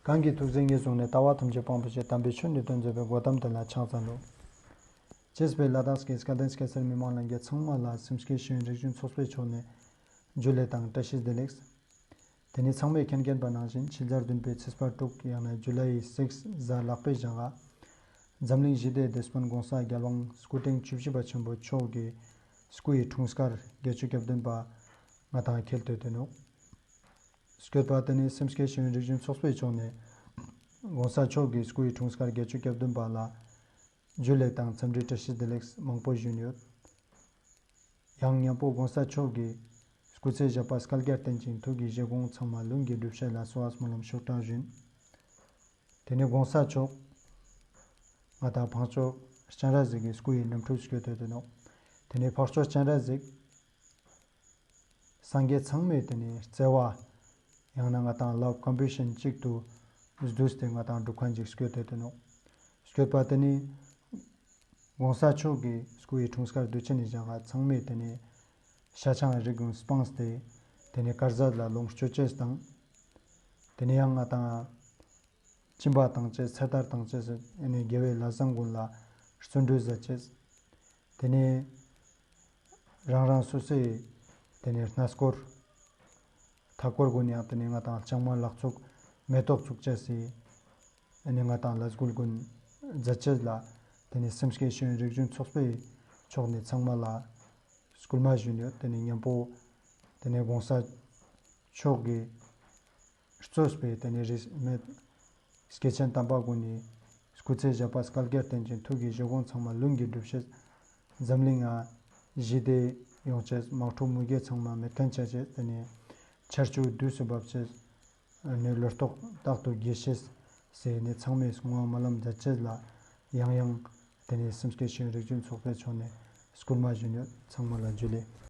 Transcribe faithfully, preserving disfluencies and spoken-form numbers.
གང་གི་ཐུགས་བརྩེ་ཉེར་བཟུང་ནས། ལྟ་བ་ཐམས་ཅད་སྤངས་པའི་ཕྱིར། དམ་པའི་ཆོས་ནི་སྟོན་མཛད་པའི། གོ་ཏམ་དེ་ལ་ཕྱག་འཚལ་ལོ། ཅེས་པའི་ལ་དྭགས་ཀྱི་སྐལ་ལྡན་སྐྱ་སེར་མི་མང་ལྷན་རྒྱས་ཚང་མ་ལ་སེམས་བསྐྱེད་ཤེས་ཡོན་རིག་གཞུང་ཚོགས་པའི་ཕྱོགས་ནས་ཇུ་ལེ་དང་བཀྲ་ཤིས་བདེ་ལེགས། དེ་ནས་ཚང་མས་མཁྱེན་མཁྱེན་པ་ནང་བཞིན་ཕྱི་ཟླ་བདུན་པའི་ཚེས་པ་དྲུག་ཡང་ན་ཇུ་ལའི་སིགས་གཟའ་ལྷག་པའི་ཞག་ག་འཛམ་གླིང་ཞི་བདེའི་དེད་དཔོན་༸གོང་ས་༸རྒྱལ་དབང་སྐུ་ཕྲེང་བཅུ་བཞི་པ་ཆེན་པོ་མཆོག་གི་སྐུ་ཡི་འཁྲུངས་སྐར་བརྒྱད་ཅུ་གྱ་བདུན་པ་ང་དང་ཁེལ་ཏེ་ཡོད་དེ་ནོག། སྐྱོད་པ་དེ་ནི་སེམས་བསྐྱེད་ཤེས་ཡོན་རིག་གཞུང་ཚོགས་པའི་ཕྱོགས་ནས་༸གོང་ས་མཆོག་གི་སྐུ་ཡི་འཁྲུངས་སྐར་བརྒྱད་ཅུ་གྱ་བདུན་པ་ལ་ཇུ་ལེ་དང་འཚམས་འདྲི་བཀྲ་ཤིས་བདེ་ལེགས་མང་པོ་ཞུས་ཡོད། ཡང་མཉམ་པོ་༸གོང་ས་མཆོག་གི་སྐུ་ཚེ་ཞབས་པད་བསྐལ་བརྒྱར་བརྟན་ཅིང་ཐུགས་ཀྱི་བཞེད་དགོངས་ཚང་མ་ལྷུན་གྱིས་འགྲུབ་ཤེས་ལ་གསོལ་བ་སྨོན་ལམ་ཤུགས་དྲག་ཞུ་ཡིན། དེ་ནས་༸གོང་ས་མཆོག་ང་དང་འཕགས་མཆོག་སྤྱན་རས་གཟིགས་ཀྱི་སྐུ་ཡི་རྣམ་འཕྲུལ་སྐྱོད་དེ་ཡོད་དེ་ནོག། དེ་ནས་འཕགས་མཆོག་སྤྱན་རས་གཟིགས་སངས་རྒྱས་ཚང་མའི་དེ་ནས་བརྩེ་བ་ཡང་ན་ང་དང་ལབ་ཀམ་པེ་ཤན་གཅིག་ཏུ་བསྡུས་ཏེ་ང་དང་སྒྲུབ་མཁན་ཅིག་སྐྱོད་དེ་ཡོད་དེ་ནོག། སྐྱོད་པ་དེ་ནི་༸གོང་ས་མཆོག་གི་སྐུ་ཡི་འཁྲུངས་སྐར་དུས་ཆེན་ནི་ཞག་ག་ཚང་མས་དེ་ནས་ཤ་ཆང་རིགས་ཀུན་སྤངས་ཏེ་དེ་ནས་དཀར་ཟས་ལ་ལོངས་སྤྱོད་ཅེས་དང་། དེ་ནས་ཡང་ང་དང་སྦྱིན་པ་བཏང་ཅེས་ཚེ་ཐར་བཏང་ཅེས་ཨ་ནི་དགེ་བའི་ལས་བཟང་ཀུན་ལ་བརྩོན་འགྲུས་མཛད་ཅེས། དེ་ནས་རང་རང་སོ་སོའི་དེ་ནས་གནས་སྐོར་མཐའ་སྐོར་ཀུན་ཡང་དེ་ནས་ང་དང་ལྕང་མ་ལག་བཙུགས་མེ་ཏོག་བཙུགས་ཅེས་སི་ཨ་ནི་ང་དང་ལས་འགུལ་ཀུན་མཛད་ཅེས་ལ་དེ་ནས་སེམས་བསྐྱེད་ཤེས་ཡོན་རིག་གཞུང་ཚོགས་པའི་ཕྱོགས་ནས་ཚང་མ་ལ་སྐུལ་མ་ཞུས་ཡོད། དེ་ནས་མཉམ་པོ་དེ་ནས་༸གོང་ས་མཆོག་གི་གཙོས་པའི་དེ་ནས་རིས་མེད་སྐྱེས་ཆེན་དམ་པ་ཀུན་ནི་སྐུ་ཚེ་ཞབས་པད་བསྐལ་བརྒྱར་བརྟན་ཅིང་ཐུགས་ཀྱི་བཞེད་དགོངས་ཚང་མ་ལྷུན་གྱིས་འགྲུབ་ཤེས། འཛམ་གླིང་ང་ཞི་བདེ་ཡོང་ཅེས། དམག་འཁྲུག་མུ་གེ་ཚང་མ་མེད་མཁན་ཆ་ཅེས། དེ་ནས་ཆར་ཆུ་དུས་སུ་འབབ་ཅེས། ཨ་ནི་ལོ་ཏོག་རྟག་ཏུ་རྒྱས་ཤེས་ཟེར་ནས་ཚང་མས་བསྔོ་བ་སྨོན་ལམ་མཛད་ཅེས་ལ་ཡང་ཡང་དེ་ནས་སེམས་བསྐྱེད་ཤེས་ཡོན་རིག་གཞུང་ཚོགས་པའི་ཕྱོགས་ནས་སྐུལ་མ་ཞུས་ཡོད། ཚང་མ་ལ་ཇུ་ལེ།